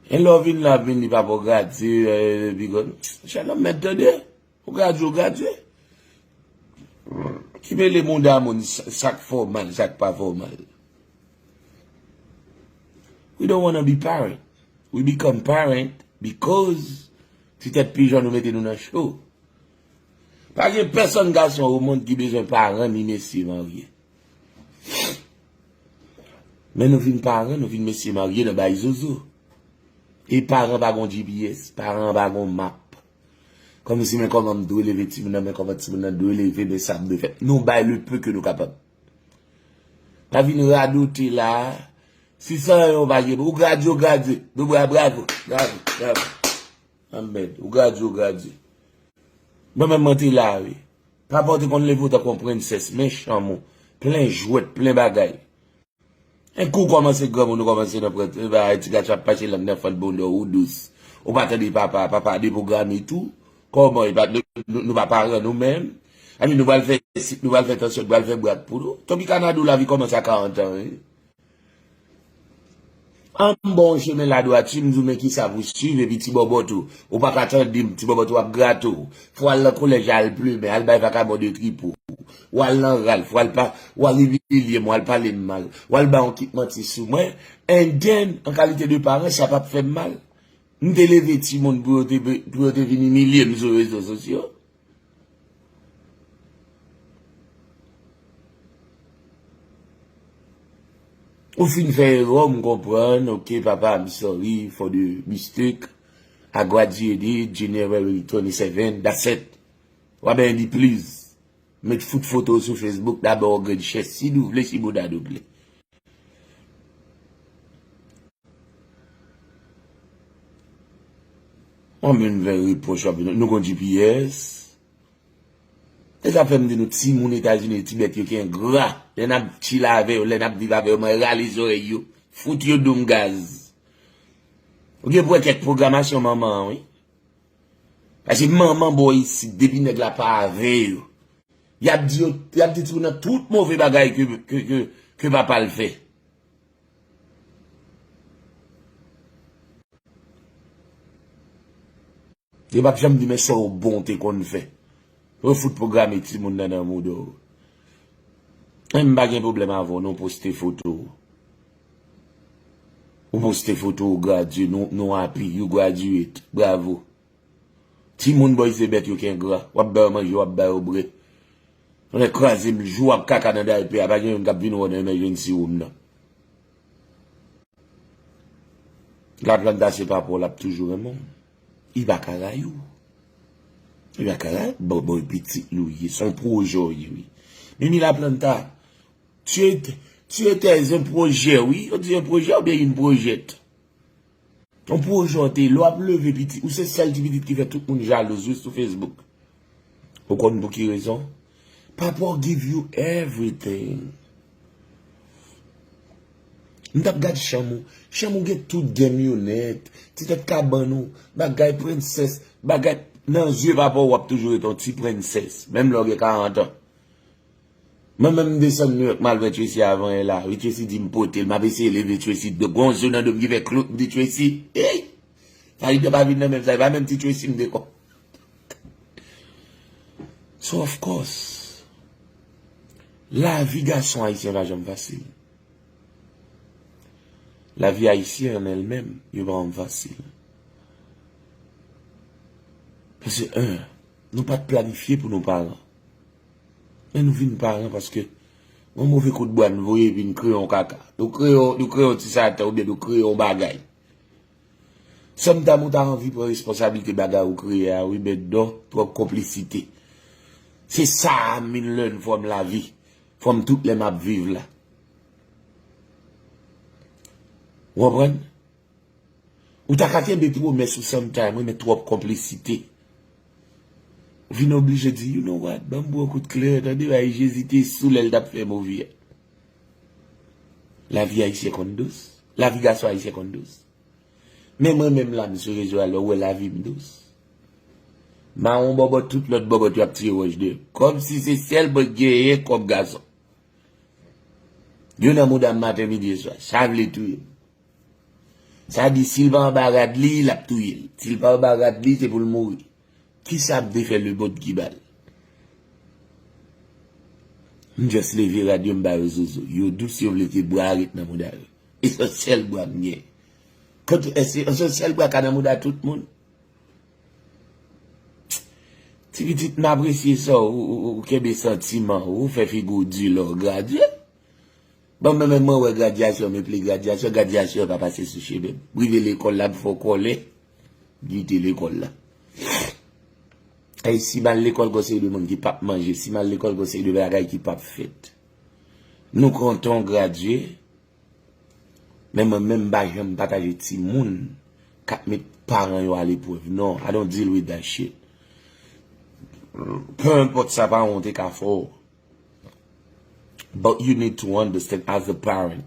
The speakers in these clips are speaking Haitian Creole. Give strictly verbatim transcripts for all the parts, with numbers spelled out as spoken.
E lè w vin la, vin di papa w gradye, eh, pi gòd. Chè nonm mèt tande. Ou gradye, ou gradye. Ki mele mouda moun, sa k fòmal, sa k pa fòmal. We don't wanna be parent. We become parent because ti tèt pijan nou mete nou nan cho. Pa gen pèsonn gason o mond ki bezwen paran ni mesye marye. Men nou vin paran, nou vin mesye marye nan bay zozo. E paran pa gon G P S, paran pa gon map. Kòmsi men kòman m dwe leve timoun nan, men kòman timoun nan dwe leve, men sa m dwe fè. Nou bay le peu ke nou kapab. Pa vin radote la. Si san yon pa gen, ou gradye, ou gradye. Nou bra, bravo, bravo, bravo. Amen. Ou gradye, ou gradye. Mwen menm mwen te la, wi. Papa w te konn leve w tankou yon prensès, men chanm ou. Plen jwèt, plen bagay. En kou w kòmanse granmoun, ou kòmanse nan pran, e, bagay, ti gason ap pase lang nan fant bondò, ou dous. Ou pa tande papa, papa depwograme tou. Kòman, e pa, nou, nou, nou pa paran nou menm. Ami, nou pral fè sit, nou pral fè tansyon, nou pral fè brak pou nou. Tonbi Kanado, lavi kòmanse a karant an, wi. An m ba w chemen ladwati, m di w men kisa pou swiv, epi ti bòbòt ou. Ou pa ka tande m, ti bòbòt ou ap grate w. Fò w al nan kolèj, al plimen, al bay vakabon de tripo. W al nan ral, fò w al pa, w al imilye m, w al pale m mal. W al ba yon kit manti sou mwen. And then, an kalite de paran, sa p ap fè m mal. M te leve timoun pou yo te, pou yo te vin imilye m sou rezo sosyo. Ou fin fè erè, m konprann, ok, papa, I'm sorry for the mistake. I graduated January twenty-seven, that's it. W ap di, please, met fout foto w sou Facebook, dabò w gen chèz, si nou vle, si boudad ou vle. Anben, nou fè repwòch, nou gon G P S. E sa fè m di nou, timoun Etazini, ti bèt yo ki engra. Lè n ap chile avè yo, lè n ap viv avè yo, mwen rale zòrèy yo, fout yo dou m gaz. Ou gen pou wè kèk pwogramasyon manman an, wi. Paske manman bò isit, depi nèg la pa avè yo, y ap di yo, y ap di timoun nan tout move bagay ke, ke, ke, ke papa l fè. Yo p ap janm di men sa w bon te konn fè. Yo fout pwograme timoun nan nan mouda w. Men m pa gen pwoblèm avè w non, poste foto w. Ou poste foto w gradye, nou, nou happy, you graduate. Bravo. Timoun bò isit se bèt yo ki engra. W ap ba yo manje, w ap ba yo bwè. Tonnè kraze m, jou w ap kaka nan daypè a, pa gen youn k ap vin wè w nan emergency room nan. Laplanta se papa w, l ap toujou renmen w. Li pa ka rayi w. Li pa ka rayi w. Bon, bon, pitit li w ye. Se yon pwojè w ye, wi. Mimi Laplanta, tu es, tu étais un projet, wi. Yo di un projet oubyen une projette. Yon pwojè w te, lè w ap leve pitit, ou se sèl ti pitit ki fè tout moun jalouz, wi, sou Facebook. Ou konn pou ki rezon? Papa w give you everything. M t ap gad chanm ou. Chanm ou gen tout, gen kamyonèt, ti tèt kabann ou, bagay prensès, bagay, nan zye papa w, w ap toujou ret yon ti prensès, menm lè w gen karant an. Mwen menm, m desann Nouyòk, m al wè Tracy avan yè la. Wi, Tracy di m pote l, m ap eseye leve Tracy. Gon zo nan do m ki fè klouk, m di, Tracy, ey! Sa li te pa vin nan menm sa, e pa menm ti Tracy m te kon. So, of course, lavi gason ayisyen pa janm fasil. Lavi ayisyen an èl menm, yo pa janm fasil. Paske, en, nou pa t planifye pou nou paran. Men nou vin paran paske yon move kout bwa n voye epi n kreye yon kaka. Nou kreye yon, nou kreye yon ti satan oubyen nou kreye yon bagay. Sometimes ou ta anvi pran responsablite bagay ou kreye a, wi, men non, twòp konplisite. Se sa I'm learn from lavi, from tout lè m ap viv la. Ou konprann? Ou ta ka kenbe pwomès ou sometime, wi, men twòp konplisite. Ou vin oblije di, you know what, ban m pran kout klè, tande, bay Jezi te sou lè l t ap fè move a. Lavi ayisyen konn dous. Lavi gason ayisyen konn dous. Men mwen menm la, m sou rezo a, lè w wè lavi m dous. Mawon bòbòt, tout lòt bòbòt yo ap tire wòch de m. Kòmsi se sèl mwen k genyen kòm gason. Yo nan mouda m maten, midi e swa. Sa vle touye m. Sa di, si l pa anba rad li, l ap touye l. Si l pa anba rad li, se pou l mouri. Kisa m te fè lemonn ki mal? M just leve rad yo, m ba yo zozo. Yo dous, yo vle ke bwa ret nan mouda yo. E se sèl bwa m gen. Kont, èske se sèl bwa ka nan mouda tout moun? Ti pitit, m apresye sa, ou, ou, ou kenbe santiman, ou fè figi w di lè w gradye. Bon, mwen menm, mwen wè gradyasyon, m eple gradyasyon, gradyasyon pa pase sou chemen m. M rive lekòl la, m fè w kòlè, m kite lekòl la. Ey, si m al lekòl, gon seri de moun ki p ap manje, si m al lekòl, gon seri de bagay ki p ap fèt. Nou kontan w gradye, men mwen menm, m pa janm pataje timoun k ap met paran yo aleprèv. Non, I don't deal with that shit. Peu importe sa paran w te ka fè w. But you need to understand, as a parent,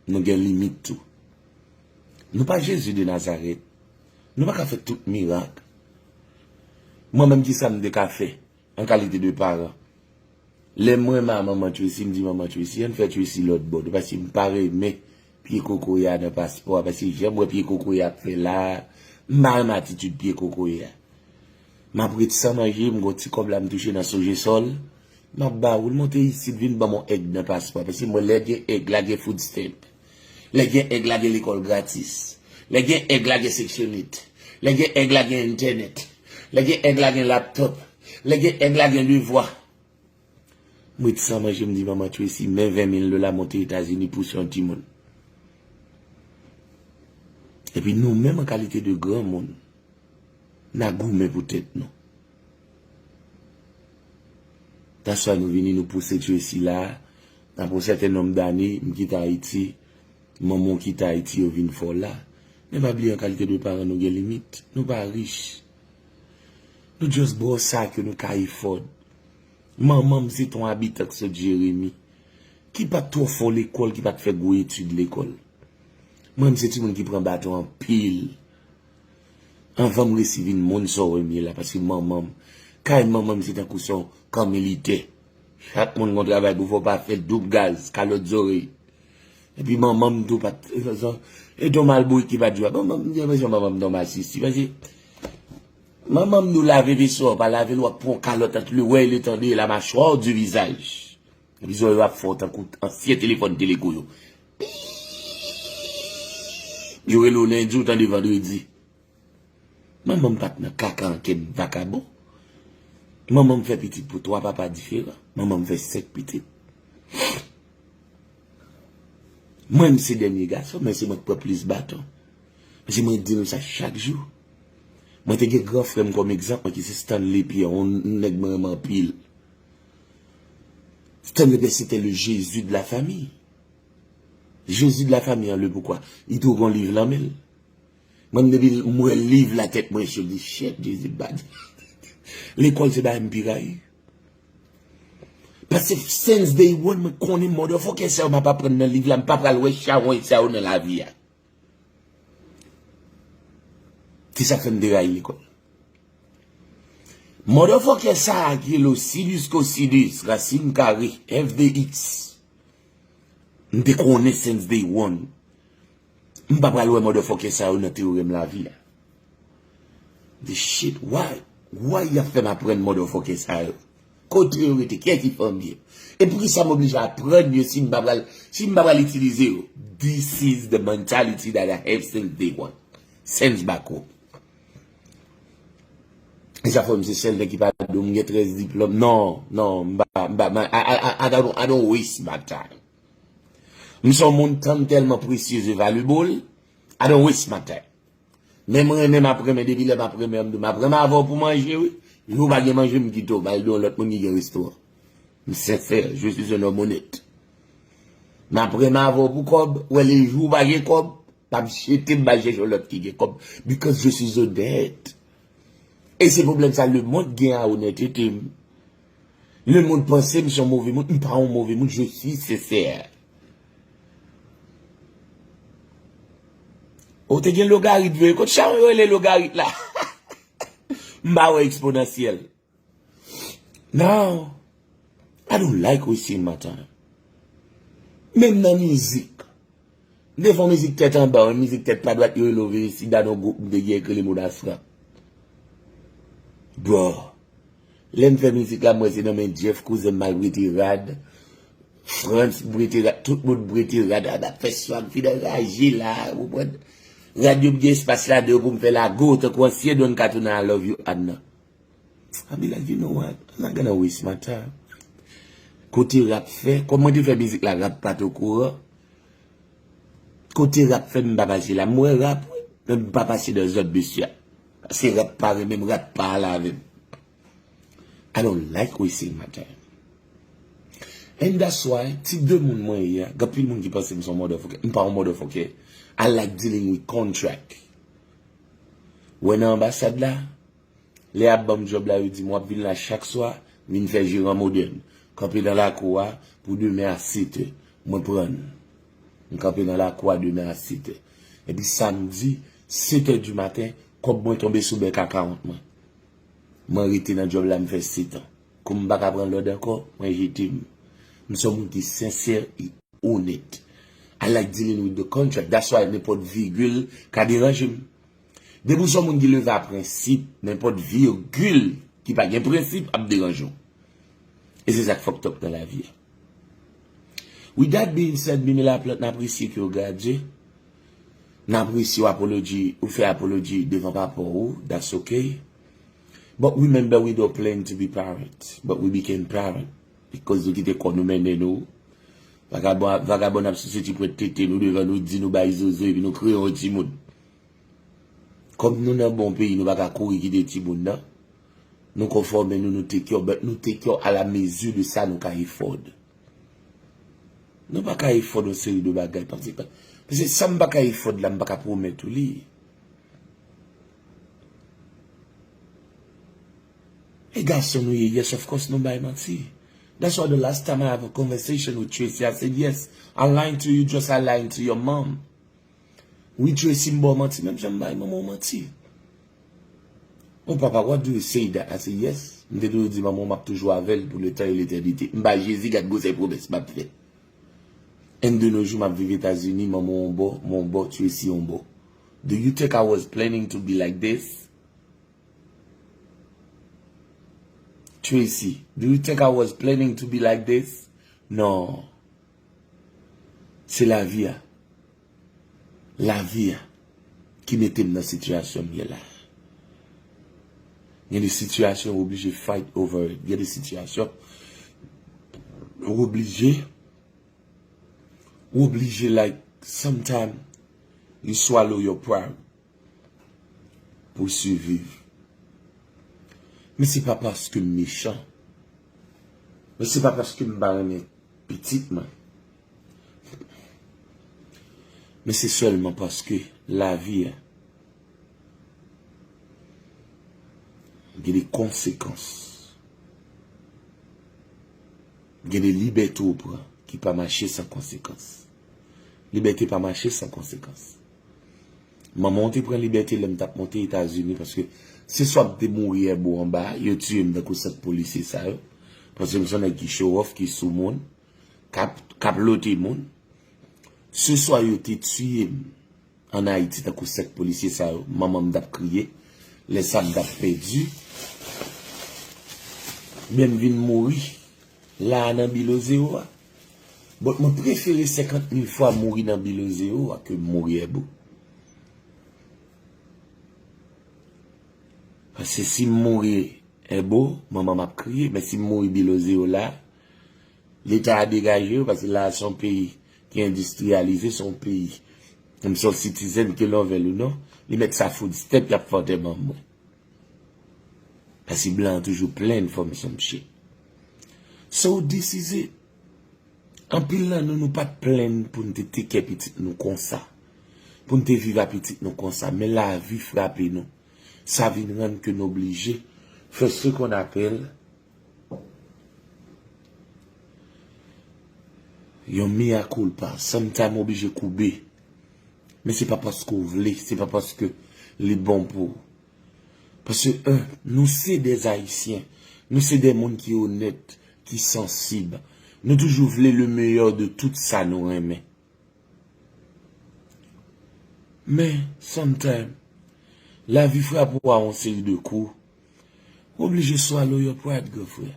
nou gen limit tou. Nou pa Jezi de Nazarèt. Nou pa ka fè tout mirak. Mwen menm, kisa m te ka fè an kalite de paran? Lè mwen ma manman Tracy, m di manman Tracy, ann fè Tracy lòt bò, paske m pa renmen pye kokoye a nan paspò a, paske jan m wè pye kokoye a ap fè la a, m pa renmen atitid pye kokoye a. M ap ret san manje, m gon ti kòb la m touche nan Sogesol, m ap ba ou l, monte isit, vin ban m yon èg nan paspò, paske m wè lè gen èg la gen food stamp. Lè gen èg la gen lekòl gratis. Lè gen èg la gen section eight. Lè gen èg la gen entènèt. Lè gen èg la gen laptop. Lè gen èg la gen devwa. M ret san manje, m di manman Tracy, men ven mil dola monte Etazini pou se yon timoun. Epi nou menm an kalite de granmoun, n a goumen pou tèt nou. That's why nou vini, nou pouse Tracy la, apre yon sèten nonb dane, m kite Ayiti, manman w kite Ayiti, yo vin fè w la. Men pa bliye an kalite de paran nou gen limit, nou pa rich. Nou just bwòs sa ke nou ka efòd. Manman m se t on abitan k sot Jeremi, ki pa t twò fò lekòl, ki pa t fè gwo etid lekòl. Mwen, m se timoun ki pran baton anpil. Anvan m resi vin moun sa w wè m ye la, paske manman m, kay manman m se tankou se yon kan militè. Chak moun gon travay pou fè, w pa fè, doub gaz, kalòt zòrèy. Epi manman m tou pa t, e t on malbourik ki pa t jwe. Manman m, gen enpresyon manman m t on masisi, paske manman m nou lave veso a, w pa lave l, w ap pran yon kalòt entre le wè e le tande, la mâchoire du visage. Epi zòrèy yo ap fè w tankou ansyen telefòn Teleco yo. Yo rele w lendi, ou tande vandredi. Manman m pa t nan kaka ankenn vakabon. Manman m fè pitit pou twa papa diferan. Manman m fè senk pitit. Mwen, m se dènye gason, men se mwen k pran plis baton. Paske mwen di nou sa chak jou. Mwen te gen gran frè m kòm egzanp, mwen ki se Stanley Pierre, yon nèg mwen renmen anpil. Stanley Pierre, se te le Jésus de la famille. Jésus de la famille, an, le poukwa? Li toujou gon liv lan men l. Mwen, depi m wè liv la, tèt mwen cho, di, shit, Jezi bad. Lekòl se bagay m pi rayi. Paske since day one, mwen konnen motherfucker sa yo m ap aprann nan liv la, m pa pral wè chawony sa yo nan lavi a. Se sa k fè m te rayi lekòl. Motherfucker sa a ki rele w sinus cosinus, rasin kare, f de x. M te konnen since day one. M pa pral wè motherfucker sa yo nan teyorèm lavi a. The shit, why? Why y ap fè m aprann motherfucker sa yo? Kote yo rete? Kiyès ki fanmi yo? E poukisa m oblije aprann yo si m pa pral, si m pa pral itilize yo? This is the mentality that I have since day one. Since back home. E sa fè m se sèl nèg ki pa di w m gen trèz diplòm. Non, non, m pa, m pa, m pa, I, I, I, I don't, I don't waste my time. M se yon moun, tan m tèlman precious e valuable, I don't waste my time. Men m renmen, m ap renmen, depi lè m ap renmen, m di w, m ap renmen avè w pou manje, wi. Jou w pa gen manje, m kite w, m al di yon lòt moun ki gen restoran. M sensè, je suis un homme honnête. M ap renmen avè w pou kòb, wè le jou w pa gen kòb, pa m jete m, m al chèche yon lòt ki gen kòb, because je suis honnête. E se pwoblèm sa, lemonn gen a onètete m. Lemonn panse m se yon move moun, m pa yon move moun, je suis sincère. Ou te gen logarit vre, kot sa yo rele logarit la? M pa wè eksponansyèl. Now, I don't like wasting my time. Menm nan mizik, M te fè yon mizik tèt anba, yon mizik tèt pa dwat, yo rele Overie Sida, nan gwoup m te gen k rele Modas Rap. Bro, lè m fè mizik la, m wè se nan men Jeff, kouzen m, m al prete rad. Frantz prete rad, tout moun prete rad, rad ap fè swag, fin anraje la, ou konprann? Rad yo m gen espas ladan yo pou m fè lago, tankou ansyen Don Kato nan I Love You Anna. I be like, you know what? I'm not gonna waste my time. Kote rap fè, kòm mwen te fè mizik la, rap pa t okouran. Kote rap fè, m pa pase la. M wè rap, wi, men m pa pase nan zòn mesye a. Paske rap pa renmen m, rap pa ale avè m. I don't like wasting my time. And that's why, tip de moun mwen ye a, gen anpil moun ki panse m se yon motherfucker. M pa yon motherfucker. I like dealing with contract. Wè nan anbasad la, lè y ap ban m djòb la, yo di m, w ap vin la chak swa, vin fè jeran modèn. Kanpe nan lakou a pou demen a sèt è. Mwen pran l. M kanpe nan lakou a demen a sèt è. Epi samdi, sèt è di maten, kòb mwen tonbe sou bèk akawont mwen. Mwen rete nan djòb la, m fè sèt an. Kòm m pa ka pran lòd ankò, mwen jete m. M se yon moun ki sensè e onèt. I like dealing with the contract. That's why nenpòt vigil ka deranje m. Depi w se yon moun ki leve a prensip, nenpòt vigil ki pa gen prensip ap deranje w. E se sa k fucked up nan lavi a. With that being said, Mimi Laplante, n apresye ke w gradye. N apresye w apology, ou fè apology devan papa w, that's okay. But remember, we don't plan to be parent, but we became parent. Because nou kite kò nou mennen nou. Vagabon, vagabon ap souse ti pwent tete nou devan nou, di nou bay zozo, epi nou kreye yon timoun. Kòm nou nan bon peyi, nou pa ka kouri kite timoun nan. Nou konfòme nou, nou take care, but nou take care à la mesure de sa nou ka afford. Nou pa ka afford yon seri de bagay, paske, paske sa m pa ka afford la, m pa ka pwomèt ou li. E gason nou ye, yes, of course, nou bay manti. That's why the last time I have a conversation with Tracy, I said, yes, I lying to you, just I lying to your mom. Wi, Tracy, m ba w manti, menm jan m bay manman w manti. Oh, papa, what do you say that? I say, yes. M te toujou di manman w m ap toujou avè l pou letan e letènite. M bay Jezi, gad gwosè pwomès m ap fè. And de nos jours, m ap viv Etazini, manman w yon bò, mwen yon bò, Tracy yon bò. Do you think I was planning to be like this? Tracy, do you think I was planning to be like this? Non. Se lavi a. Lavi a ki mete m nan sitiyasyon m ye la. Gen de sitiyasyon ou oblije fight over it. Gen de sitiyasyon ou oblije, ou oblije, like, sometimes you swallow your pride pou w siviv. Men se pa paske m mechan. Men se pa paske m pa renmen pitit mwen. Men se sèlman paske lavi a gen de konsekans. Gen de libète w pran ki pa mache san konsekans. Libète pa mache san konsekans. Manman w te pran libète lè m t ap monte Etazini, paske se swa m te mouri èbo anba, yo tiye m tankou sèt polisye sa yo. Paske m se yon nèg ki show off, ki sou moun, k ap, k ap lote moun. Se swa yo te tiye m ann Ayiti tankou sèt polisye sa yo, manman m t ap kriye. Lè sa m t ap pèdi. Men m vin mouri la a nan bilo zewo a. But mwen prefere senkant mil fwa mouri nan bilo zewo a ke mouri èbo. Paske si m mouri èbo, manman m ap kriye, men si m mouri bilo zewo la, Leta a degaje yo, paske la a se yon peyi ki endistriyalize, se yon peyi, m se yon citizen, ke lè w vle l ou non, li mèt sa food stamp, y ap fè antèman mwen. Paske blan an toujou plenn fò m sonje. So, this is it. Anpil nan nou, nou pa t plenn pou n te take care pitit nou konsa. Pou n te viv a pitit nou konsa. Men lavi frape nou. Sa vin rann ke n oblije fè ce qu'on appelle yon mea culpa. Sometimes w oblije koube. Men se pa paske w vle, se pa paske li bon pou ou. Paske, en, nou se des Ayisyen, nou se de moun ki onèt, ki sansib. Nou toujou vle le meilleur de tout sa nou renmen. Men, sometime, lavi frape w a yon seri de kou. Ou oblije swallow your pride, gran frè.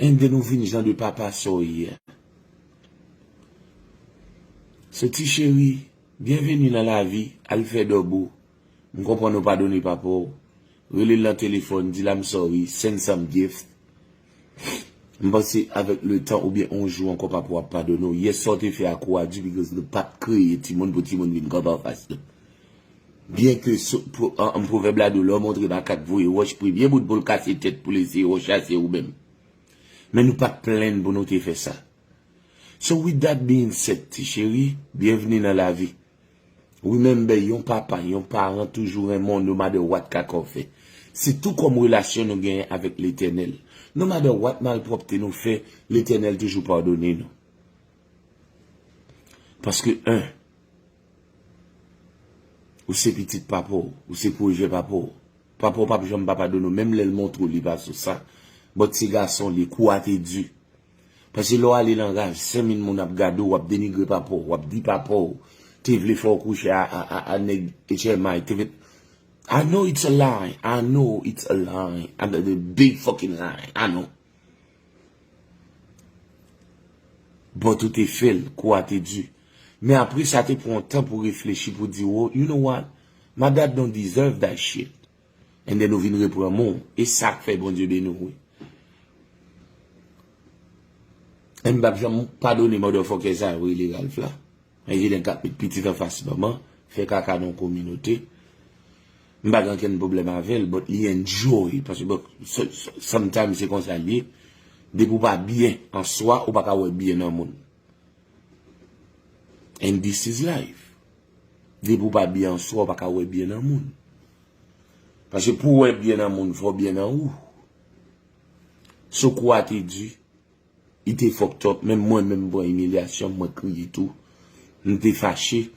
And then ou vin jan de papa sa w ye a. So, ti cheri, byenveni nan lavi, al fè dòb ou. M konprann ou padone papa w. Rele l nan telefòn, di l, "I'm sorry, send some gift." M panse avèk le tan oubyen yon jou ankò papa w ap padone w. Yè sa w te fè a kou a di, because nou p ap kreye timoun pou timoun vin kanpe anfas nou. Byen ke so- pro- an- an pwovèb la di w, lè w montre makak voye wòch, premye moun pou l kase tèt pou l eseye wòch la se ou menm. Men nou p ap plenn pou nou te fè sa. So with that being said, ti cheri, byenvni nan lavi. Remember, yon papa, yon paran toujou renmen w no matter what kaka w fè. Se tou kòm relasyon nou genyen avèk Letènèl. No matter what malpwòpte nou fè, Letènèl toujou padone nou. Paske, en, ou se pitit papa w, ou se pwojè papa w. Papa w p ap janm pa padone w, menm lè l montre w li pa sou sa. But se gason li, kou a te di. Paske lè w ale nan raj, senk mil moun ap gade w, w ap denigre papa w, w ap di papa w te vle fè w kouche a, a, a, a nèg H M I, te vle. I know it's a lie. I know it's a lie. And a big fucking lie. I know. But ou te fè l, kou a te di. Men apre sa te pran tan pou reflechi, pou di, "Oh, you know what? My dad don't deserve that shit." And then ou vin reprann men w. E sa k fè Bondye beni w, wi. E m p ap janm padone motherfucker sa yo rele Ralph la. Evidan k ap met pitit anfas manman, fè kaka nan kominote. M pa gen okenn pwoblèm avè l, but li enjoy, paske, bon, so- so- sometimes se konsa l ye. Depi w pa byen an swa, ou pa ka wè byen nan moun. And this is life. Depi w pa byen an swa, w pa ka wè byen nan moun. Paske pou w wè byen nan moun, fò w byen nan ou. So kou a te di, li te fucked up, menm mwen menm m pran imilyasyon, mwen kriye tou. M te fache.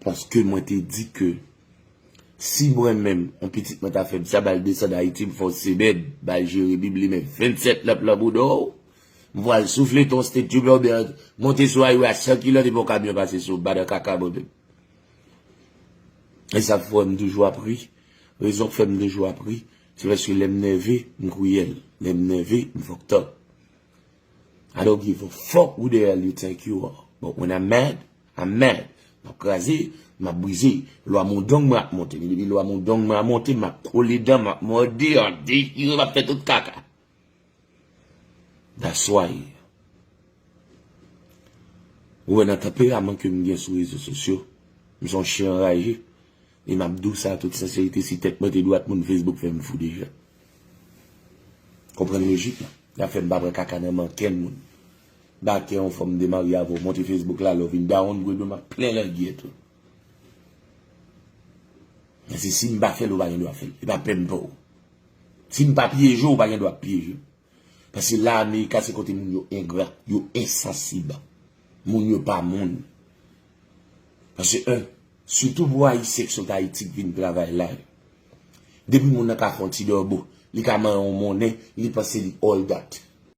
Paske mwen te di ke si mwen menm, yon pitit mwen ta fè m sa, ba l desann Ayiti, m fè yon semèn, ba l jere Bib li, men vennsèt lanp nan bouda w, m pral soufle ton state trooper oubyen monte sou highway a san kilòt epi yon kamyon pase sou m, madan kaka mwen menm. E sa fè m toujou ap ri. Rezon k fè m toujou ap ri, se paske lè m nève, m kriyèl. Lè m nève, m fucked up. I don't give a fuck who the hell you think you are. But when I'm mad, I'm mad. M ap kraze, m ap brize. Lwa moudong mwen ap monte. Men depi lwa moudong mwen ap monte, m ap kole dan, m ap mòde, m ap dechire, m ap fè tout kaka. That's why. Ou wè nan tanperaman ke m gen sou rezo sosyo, m se yon chen anraje. E m ap di w sa an tout senserite, si tèt mwen te dwat, moun Facebook fè m fou deja. Konprann lojik la. Y ap fè m pa pran kaka nan men okenn moun. Bakè yon fanm de marye avè w, monte Facebook la, lè w vin downgrade mwen, m ap plen lagè tou. Men se si m pa fè l, ou pa gen dwa fè l. E pa pèm pa w. Si m pa pyeje w, ou pa gen dwa pyeje m. Paske la Amerika se kote moun yo engra, yo ensansib. Moun yo pa moun. Paske, en, sitou pou Ayisyen ki sot Ayiti ki vin travay la, depi moun nan ka fè yon ti dòbo, li ka manyen yon monnen, li panse li all that.